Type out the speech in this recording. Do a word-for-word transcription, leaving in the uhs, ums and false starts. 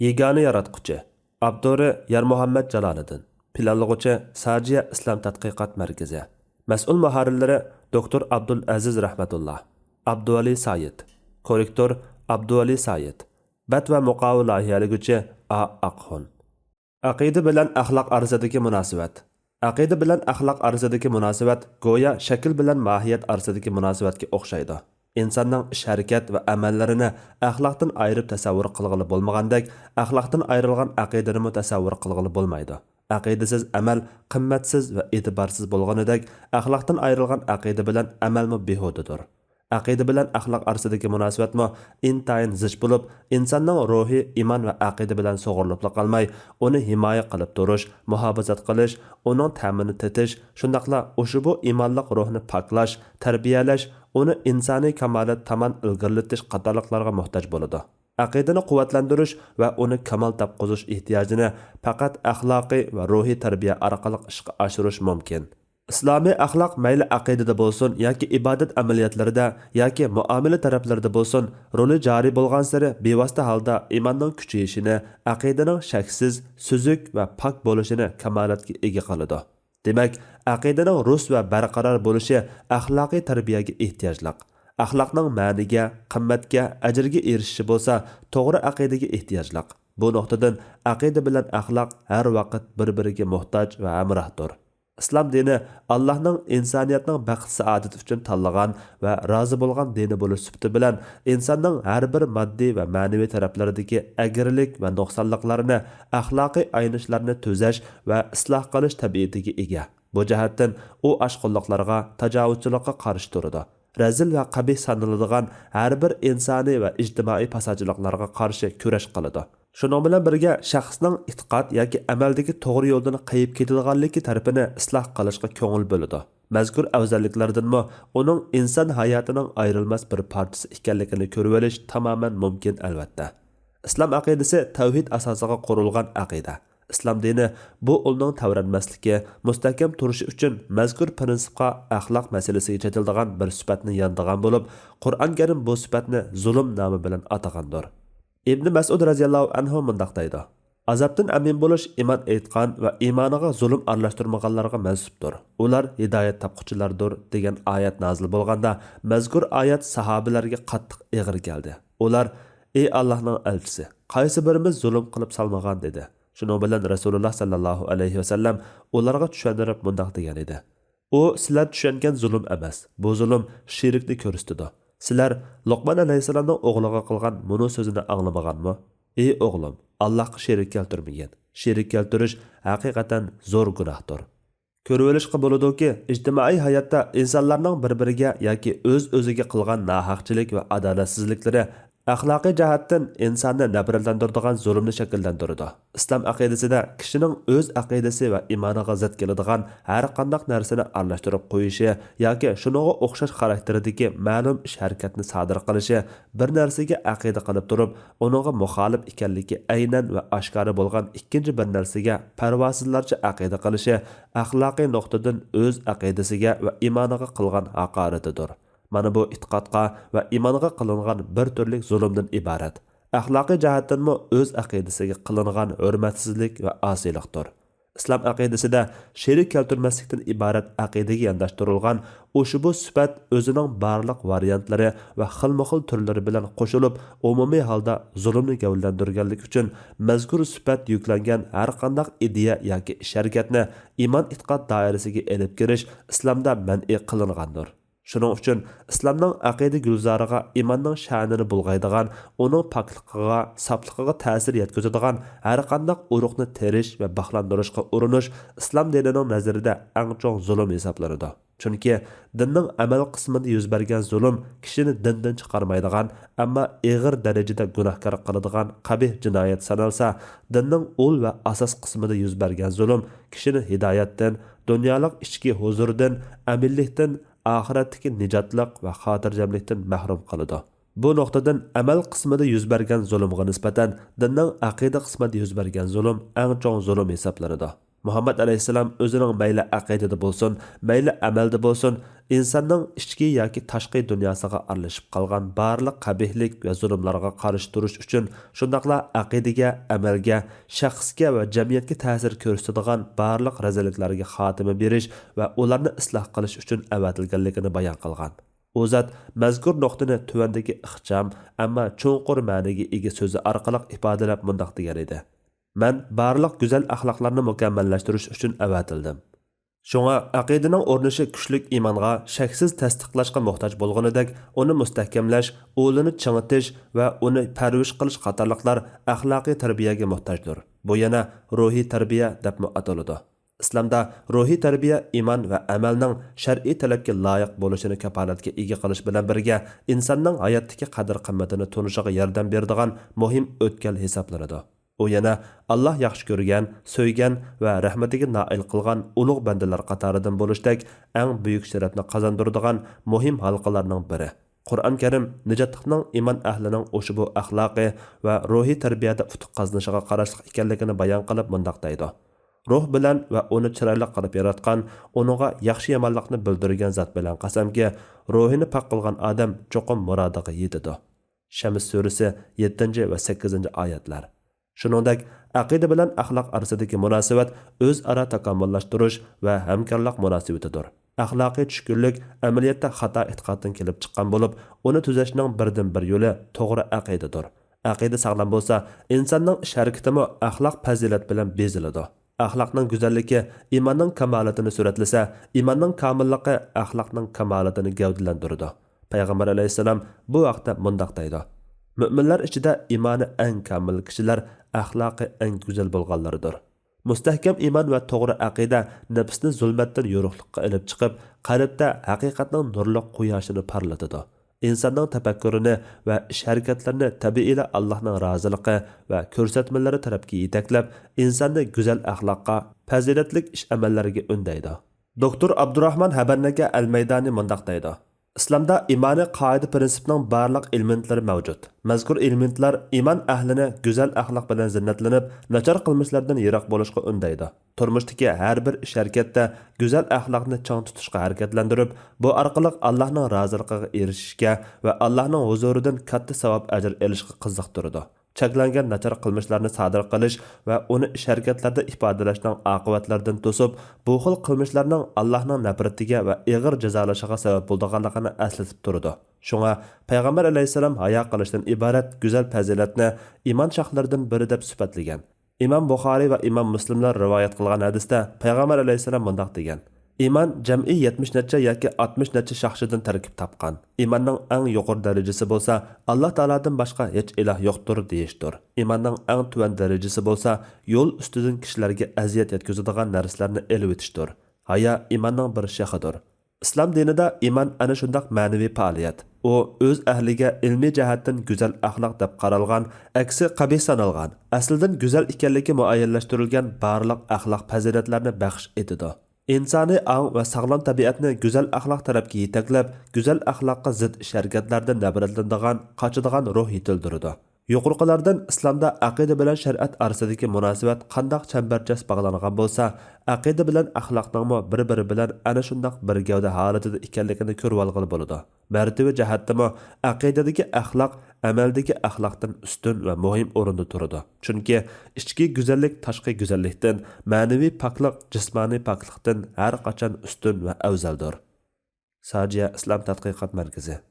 يېگانە ياراتقۇچى. ئاپتورى يارمۇھەممەت جالالىدىن. پىلانلىغۇچى ساجىيە ئىسلام تەتقىقات مەركىزى. مەسئۇل مۇھەررىرلىرى دوكتور ئابدۇل ئەزىز رەھمەتۇللا، ئابدۇۋەلى سايىت. كوررېكتور ئابدۇۋەلى سايىت. بەت ۋە مۇقاۋا لايىھەلىگۈچى ئا ئاقخۇن. ئەقىدە بىلەن ئەخلاق ئارىسىدىكى مۇناسىۋەت. ئەقىدە بىلەن ئەخلاق ئارىسىدىكى مۇناسىۋەت گويا شەكىل بىلەن ماھىيەت ئارىسىدىكى مۇناسىۋەتكە ئوخشايدۇ. ئىنساننىڭ ئىش-ھەرىكەت ۋە ئەمەللىرىنى ئەخلاقتىن ئايرىپ تەسەۋۋۇر قىلغىلى بولمىغاندەك، ئەخلاقتىن ئايرىلغان ئەقىدىنىمۇ تەسەۋۋۇر قىلغىلى بولمايدۇ. ئەقىدىسىز ئەمەل قىممەتسىز ۋە ئېتىبارسىز بولغىنىدەك، ئەخلاقتىن ئايرىلغان ئەقىدە بىلەن ئەمەلمۇ بىھۇدىدۇر. ئەقىدە بىلەن ئەخلاق ئارىسىدىكى مۇناسىۋەتمۇ ئىنتايىن زىچ بولۇپ، ئىنساننىڭ روھى ئىمان ۋە ئەقىدە بىلەن سۇغۇرۇلۇپلا قالماي، ئۇنى ھىمايە قىلىپ تۇرۇش، مۇھاپىزەت قىلىش، ئۇنىڭ تەمىنى تېتىش، شۇنداقلا ئۇشبۇ ئىمانلىق روھنى پاكلاش، تەربىيەلەش، ئۇنى ئىنسانىي كامالەت تامان ئىلگىرىلىتىش قاتارلىقلارغا موھتاج بولىدۇ. ئەقىدىنى قۇۋۋەتلەندۈرۈش ۋە ئۇنى كامال تاپقۇزۇش ئېھتىياجىنى پەقەت ئەخلاقىي ۋە روھىي تەربىيە ئارقىلىق ئىشقا ئاشۇرۇش مۇمكىن. ئىسلامىي ئەخلاق مەيلى ئەقىدىدە بولسۇن ياكى ئىبادەت ئەمەلىيەتلىرىدە ياكى مۇئامىلە تەرەپلىرىدە بولسۇن، رولى جارى بولغانسېرى بىۋاسىتە ھالدا ئىماننىڭ كۈچىيىشىنى، ئەقىدىنىڭ شەكسىز، سۈزۈك ۋە پاك بولۇشىنى كامالەتكە ئىگە قىلىدۇ. دېمەك، ئەقىدىنىڭ رۇس ۋە بەرقارار بولۇشى ئەخلاقىي تەربىيەگە ئېھتىياجلىق. ئەخلاقنىڭ مەنىگە، قىممەتكە، ئەجىرگە ئېرىشىشى بولسا توغرا ئەقىدىگە ئېھتىياجلىق. بۇ نۇقتىدىن ئەقىدە بىلەن ئەخلاق ھەر ۋاقىت بىر-بىرىگە موھتاج ۋە ھەمراھدۇر. ئىسلام دىنى ئاللاھنىڭ ئىنسانىيەتنىڭ بەخت-سائادىتى ئۈچۈن تاللىغان ۋە رازى بولغان دىنى بولۇش سۈپىتى بىلەن ئىنساننىڭ ھەر بىر ماددىي ۋە مەنىۋى تەرەپلىرىدىكى ئەگرىلىك ۋە نۇقسانلىقلارنى، ئەخلاقىي ئاينىشلارنى تۈزەش ۋە ئىسلاھ قىلىش تەبىئىتىگە ئىگە. بۇ جەھەتتىن ئۇ ئاشقۇنلۇقلارغا، تاجاۋۇزچىلىققا قارشى تۇرىدۇ. رەزىل ۋە قەبىھ سانىلىدىغان ھەر بىر ئىنسانىي ۋە ئىجتىمائىي پاساتچىلىقلارغا قارشى كۈرەش قىلىدۇ. شۇنىڭ بىلەن بىرگە، شەخسنىڭ ئېتىقاد ياكى ئەمەلدىكى توغرا يولدىن قېيىپ كېتىدىغانلىكى تەرىپىنى ئىسلاھ قىلىشقا كۆڭۈل بۆلىدۇ. مەزكۇر ئەۋزەللىكلەردىنمۇ ئۇنىڭ ئىنسان ھاياتىنىڭ ئايرىلماس بىر پارچىسى ئىكەنلىكىنى كۆرۈۋېلىش تامامەن مۇمكىن، ئەلۋەتتە. ئىسلام ئەقىدىسى تەۋھىد ئاساسىغا قۇرۇلغان ئەقىدە. ئىسلام دىنى بۇ ئۇلنىڭ تەۋرەنمەسلىكى، مۇستەھكەم تۇرۇشى ئۈچۈن مەزكۇر پىرىنسىپقا، ئەخلاق مەسىلىسىگە چېتىلىدىغان بىر سۈپەتنى يانىدىغان بولۇپ، قۇرئان كەرىم بۇ سۈپەتنى زۇلۇم نامى بىلەن ئاتىغاندۇر. ئىبنى مەسئۇد رەزىياللاھۇ ئەنھۇ مۇنداق دەيدۇ: «ئازابتىن ئەمىن بولۇش ئىمان ئېيتقان ۋە ئىمانىغا زۇلۇم ئارىلاشتۇرمىغانلارغا مەنسۇپتۇر. ئۇلار ھىدايەت تاپقۇچىلاردۇر» دېگەن ئايەت نازىل بولغاندا، مەزكۇر ئايەت ساھابىلەرگە قاتتىق ئېغىر كەلدى. ئۇلار: «ئى ئاللاھنىڭ ئەلچىسى، قايسى بىرىمىز زۇلۇم قىلىپ سالمىغان؟» دېدى. شۇنىڭ بىلەن رەسۇلۇللا ساللاللاھۇ ئەلەيھى ۋەسەللەم ئۇلارغا چۈشەندۈرۈپ مۇنداق دېگەن ئىدى: «ئۇ سىلەر چۈشەنگەن زۇلۇم ئەمەس. بۇ زۇلۇم شېرىكنى كۆرسىتىدۇ. سىلەر لوقمان ئەلەيھىسسالامنىڭ ئوغلىغا قىلغان مۇنۇ سۆزىنى ئاڭلىمىغانمۇ؟ ئى ئوغلۇم، ئاللاھقا شېرىك كەلتۈرمىگىن. شېرىك كەلتۈرۈش ھەقىقەتەن زور گۇناھتۇر.» كۆرۈۋېلىشقا بولىدۇكى، ئىجتىمائىي ھاياتتا ئىنسانلارنىڭ بىر-بىرىگە ياكى ئۆز-ئۆزىگە قىلغان ناھەقچىلىك ۋە ئادالەتسىزلىكلىرى ئەخلاقىي جەھەتتىن ئىنساننى نەپرەتلەندۈرىدىغان زۇلۇمنى شەكىللەندۈرىدۇ. ئىسلام ئەقىدىسىدە كىشىنىڭ ئۆز ئەقىدىسى ۋە ئىمانىغا زىت كېلىدىغان ھەر قانداق نەرسىنى ئارىلاشتۇرۇپ قويۇشى ياكى شۇنىڭغا ئوخشاش خاراكتېردىكى مەلۇم ئىش-ھەرىكەتنى سادىر قىلىشى، بىر نەرسىگە ئەقىدە قىلىپ تۇرۇپ، ئۇنىڭغا مۇخالىپ ئىكەنلىكى ئەينەن ۋە ئاشكارا بولغان ئىككىنچى بىر نەرسىگە پەرۋاسىزلارچە ئەقىدە قىلىشى ئەخلاقىي نۇقتىدىن ئۆز ئەقىدىسىگە ۋە ئىمانىغا قىلغان ھاقارىتىدۇر. مانا بۇ ئېتىقادقا ۋە ئىمانغا قىلىنغان بىر تۈرلۈك زۇلۇمدىن ئىبارەت. ئەخلاقىي جەھەتتىنمۇ ئۆز ئەقىدىسىگە قىلىنغان ھۆرمەتسىزلىك ۋە ئاسىيلىقتۇر. ئىسلام ئەقىدىسىدە شېرىك كەلتۈرمەسلىكتىن ئىبارەت ئەقىدىگە يانداشتۇرۇلغان ئۇشبۇ سۈپەت ئۆزىنىڭ بارلىق ۋارىيانتلىرى ۋە خىلمۇخىل تۈرلىرى بىلەن قوشۇلۇپ، ئومۇمىي ھالدا زۇلۇمنى گەۋدىلەندۈرگەنلىكى ئۈچۈن، مەزكۇر سۈپەت يۈكلەنگەن ھەر قانداق ئىدىيە ياكى ئىش-ھەرىكەتنى ئىمان-ئېتىقاد دائىرىسىگە ئېلىپ كىرىش ئىسلامدا مەنئى قىلىنغاندۇر. شۇنىڭ ئۈچۈن ئىسلامنىڭ ئەقىدە گۈلزارىغا ئىماننىڭ شەنىنى بۇلغايدىغان، ئۇنىڭ پاكلىقىغا، ساپلىقىغا تەسىر يەتكۈزىدىغان ھەر قانداق ئۇرۇقنى تېرىش ۋە باھلاندۇرۇشقا ئۇرۇنۇش ئىسلام دىنىنىڭ نەزىرىدە ئەڭ چوڭ زۇلۇم ھېسابلىنىدۇ. چۈنكى دىننىڭ ئەمەل قىسمىدا يۈز بەرگەن زۇلۇم كىشىنى دىندىن چىقارمايدىغان، ئەمما ئېغىر دەرىجىدە گۇناھكار قىلىدىغان قەبىھ جىنايەت سانالسا، دىننىڭ ئۇل ۋە ئاساس قىسمىدا يۈز بەرگەن زۇلۇم كىشىنى ھىدايەتتىن، دۇنيالىق ئىچكى ھۇزۇردىن، ئەمىنلىكتىن، ئاخىرەتتىكى نىجاتلىق ۋە خاتىرجەملىكتىن مەھرۇم قىلىدۇ. بۇ نۇقتىدىن ئەمەل قىسمىدا يۈز بەرگەن زۇلۇمغا نىسبەتەن دىننىڭ ئەقىدە قىسمىدا يۈز بەرگەن زۇلۇم ئەڭ چوڭ زۇلۇم ھېسابلىنىدۇ. مۇھەممەد ئەلەيھىسسالام ئۆزىنىڭ مەيلى ئەقىدىدە بولسۇن، مەيلى ئەمەلدە بولسۇن، ئىنساننىڭ ئىچكى ياكى تاشقى دۇنياسىغا ئارىلىشىپ قالغان بارلىق قەبىھلىك ۋە زۇلۇملارغا قارشى تۇرۇش ئۈچۈن، شۇنداقلا ئەقىدىگە، ئەمەلگە، شەخسكە ۋە جەمئىيەتكە تەسىر كۆرسىتىدىغان بارلىق رەزىللىكلەرگە خاتىمە بېرىش ۋە ئۇلارنى ئىسلاھ قىلىش ئۈچۈن ئەۋەتىلگەنلىكىنى بايان قىلغان. ئۇ زات مەزكۇر نۇقتىنى تۆۋەندىكى ئىخچام، ئەمما چوڭقۇر مەنىگە ئىگە سۆزى ئارقىلىق ئىپادىلەپ مۇنداق دېگەن ئىدى: مەن بارلىق گۈزەل ئەخلاقلارنى مۇكەممەللەشتۈرۈش ئۈچۈن ئەۋەتىلدىم. شۇڭا ئەقىدىنىڭ ئورنىشى كۈچلۈك ئىمانغا شەكسىز تەستىقلاشقا موھتاج بولغىنىدەك، ئۇنى مۇستەھكەملەش، ئۇلىنى چىڭىتىش ۋە ئۇنى پەرۋىش قىلىش قاتارلىقلار ئەخلاقىي تەربىيەگە موھتاجدۇر. بۇ يەنە روھىي تەربىيە دەپمۇ ئاتىلىدۇ. ئىسلامدا روھىي تەربىيە ئىمان ۋە ئەمەلنىڭ شەرئىي تەلەپكە لايىق بولۇشىنى كاپالەتكە ئىگە قىلىش بىلەن بىرگە، ئىنساننىڭ ھاياتتىكى قەدىر-قىممىتىنى تونۇشىغا ياردەم بېرىدىغان مۇھىم ئۆتكەل ھېسابلىنىدۇ. ئۇ يەنە ئاللاھ ياخشى كۆرگەن، سۆيگەن ۋە رەھمىتىگە نائىل قىلغان ئۇلۇغ بەندىلەر قاتارىدىن بولۇشتەك ئەڭ بۈيۈك شەرەپنى قازاندۇرىدىغان مۇھىم ھالقىلارنىڭ بىرى. قۇرئان كەرىم نىجاتلىقنىڭ ئىمان ئەھلىنىڭ ئۇشبۇ ئەخلاقى ۋە روھىي تەربىيەدە ئۇتۇق قازىنىشىغا قاراشلىق ئىكەنلىكىنى بايان قىلىپ مۇنداق دەيدۇ: روھ بىلەن ۋە ئۇنى چىرايلىق قىلىپ ياراتقان، ئۇنىڭغا ياخشى-يامانلىقنى بىلدۈرگەن زات بىلەن قەسەمكى، روھىنى پاك قىلغان ئادەم چوقۇم مۇرادىغا يېتىدۇ. شەمس سۈرىسى، يەتتىنچى ۋە سەككىزىنچى ئايەتلەر. شۇنىڭدەك، ئەقىدە بىلەن ئەخلاق ئارىسىدىكى مۇناسىۋەت ئۆزئارا تاكامۇللاشتۇرۇش ۋە ھەمكارلىق مۇناسىۋىتىدۇر. ئەخلاقىي چۈشكۈنلۈك ئەمەلىيەتتە خاتا ئېتىقادتىن كېلىپ چىققان بولۇپ، ئۇنى تۈزەشنىڭ بىردىنبىر يولى توغرا ئەقىدىدۇر. ئەقىدە ساغلام بولسا، ئىنساننىڭ ئىش-ھەرىكىتىمۇ ئەخلاق پەزىلەت بىلەن بېزىلىدۇ. ئەخلاقنىڭ گۈزەللىكى ئىماننىڭ كامالىتىنى سۈرەتلىسە، ئىماننىڭ كامىللىقى ئەخلاقنىڭ كامالىتىنى گەۋدىلەندۈرىدۇ. پەيغەمبەر ئەلەيھىسسالام بۇ ھەقتە مۇنداق دەيدۇ: مۆمىنلەر ئىچىدە ئىمانى ئەڭ كامىل كىشىلەر ئەخلاقى ئەڭ گۈزەل بولغانلىرىدۇر. مۇستەھكەم ئىمان ۋە توغرا ئەقىدە نەپسنى زۇلمەتتىن يورۇقلۇققا ئېلىپ چىقىپ، قەلبتە ھەقىقەتنىڭ نۇرلۇق قۇياشىنى پارلىتىدۇ. ئىنساننىڭ تەپەككۇرىنى ۋە ئىش-ھەرىكەتلىرىنى تەبىئىيلا ئاللاھنىڭ رازىلىقى ۋە كۆرسەتمىلىرى تەرەپكە يېتەكلەپ، ئىنساننى گۈزەل ئەخلاققا، پەزىلەتلىك ئىش-ئەمەللەرگە ئۈندەيدۇ. دوكتور ئابدۇراھمان ھەبەننەگە ئەلمەيدانى مۇنداق دەيدۇ: ئىسلامدا ئىمانىي قائىدە-پىرىنسىپنىڭ بارلىق ئېلېمېنتلىرى مەۋجۇت. مەزكۇر ئېلېمېنتلار ئىمان ئەھلىنى گۈزەل ئەخلاق بىلەن زىننەتلىنىپ، ناچار قىلمىشلاردىن يىراق بولۇشقا ئۈندەيدۇ. تۇرمۇشتىكى ھەر بىر ئىش-ھەرىكەتتە گۈزەل ئەخلاقنى چىڭ تۇتۇشقا ھەرىكەتلەندۈرۈپ، بۇ ئارقىلىق ئاللاھنىڭ رازىلىقىغا ئېرىشىشكە ۋە ئاللاھنىڭ ھۇزۇرىدىن كاتتا ساۋاب-ئەجىر ئېلىشقا قىزىقتۇرىدۇ. چەكلەنگەن ناچار قىلمىشلارنى سادىر قىلىش ۋە ئۇنى ئىش-ھەرىكەتلەردە ئىپادىلەشنىڭ ئاقىۋەتلىرىدىن توسۇپ، بۇ خىل قىلمىشلارنىڭ ئاللاھنىڭ نەپرىتىگە ۋە ئېغىر جازالىشىغا سەۋەب بولىدىغانلىقىنى ئەسلىتىپ تۇرىدۇ. شۇڭا پەيغەمبەر ئەلەيھىسسالام ھايا قىلىشتىن ئىبارەت گۈزەل پەزىلەتنى ئىمان شاخلىرىدىن بىرى دەپ سۈپەتلىگەن. ئىمام بۇخارىي ۋە ئىمام مۇسلىملار رىۋايەت قىلغان ھەدىستە پەيغەمبەر ئەلەيھىسسالام مۇنداق دېگەن: ئىمان جەمئىي يەتمىش نەچچە ياكى ئاتمىش نەچچە شاخشىدىن تەركىب تاپقان. ئىماننىڭ ئەڭ يۇقىرى دەرىجىسى بولسا، ئاللا تائالادىن باشقا ھېچ ئىلاھ يوقتۇر دېيىشتۇر. ئىماننىڭ ئەڭ تۆۋەن دەرىجىسى بولسا، يول ئۈستىدىن كىشىلەرگە ئەزىيەت يەتكۈزىدىغان نەرسىلەرنى ئېلىۋېتىشتۇر. ھايا ئىماننىڭ بىر شېخىدۇر. ئىسلام دىنىدا ئىمان ئەنە شۇنداق مەنىۋى پائالىيەت. ئۇ ئۆز ئەھلىگە ئىلمىي جەھەتتىن گۈزەل ئەخلاق دەپ قارالغان، ئەكسى قەبىھ سانالغان، ئەسلىدىن گۈزەل ئىكەنلىكى مۇئەييەنلەشتۈرۈلگەن بارلىق ئەخلاق پەزىلەتلەرنى بەخش ئېتىدۇ. ئىنسانىي ئاڭ ۋە ساغلام تەبىئەتنى گۈزەل ئەخلاق تەرەپكە يېتەكلەپ، گۈزەل ئەخلاققا زىت ئىش-ھەرىكەتلەردىن نەپرەتلىنىدىغان، قاچىدىغان روھ يېتىلدۈرىدۇ. يۇقىرىقىلاردىن ئىسلامدا ئەقىدە بىلەن شەرىئەت ئارىسىدىكى مۇناسىۋەت قانداق چەمبەرچاس باغلانغان بولسا، ئەقىدە بىلەن ئەخلاقنىڭمۇ بىر-بىرى بىلەن ئەنە شۇنداق بىر گەۋدە ھالىتىدە ئىكەنلىكىنى كۆرۈۋالغىلى بولىدۇ. مەرتىۋە جەھەتتىمۇ ئەقىدىدىكى ئەخلاق ئەمەلدىكى ئەخلاقتىن ئۈستۈن ۋە مۇھىم ئورۇندا تۇرىدۇ. چۈنكى ئىچكى گۈزەللىك تاشقى گۈزەللىكتىن، مەنىۋى پاكلىق جىسمانىي پاكلىقتىن ھەر قاچان ئۈستۈن ۋە ئەۋزەلدۇر. ساجىيە ئىسلام تەتقىقات مەركىزى.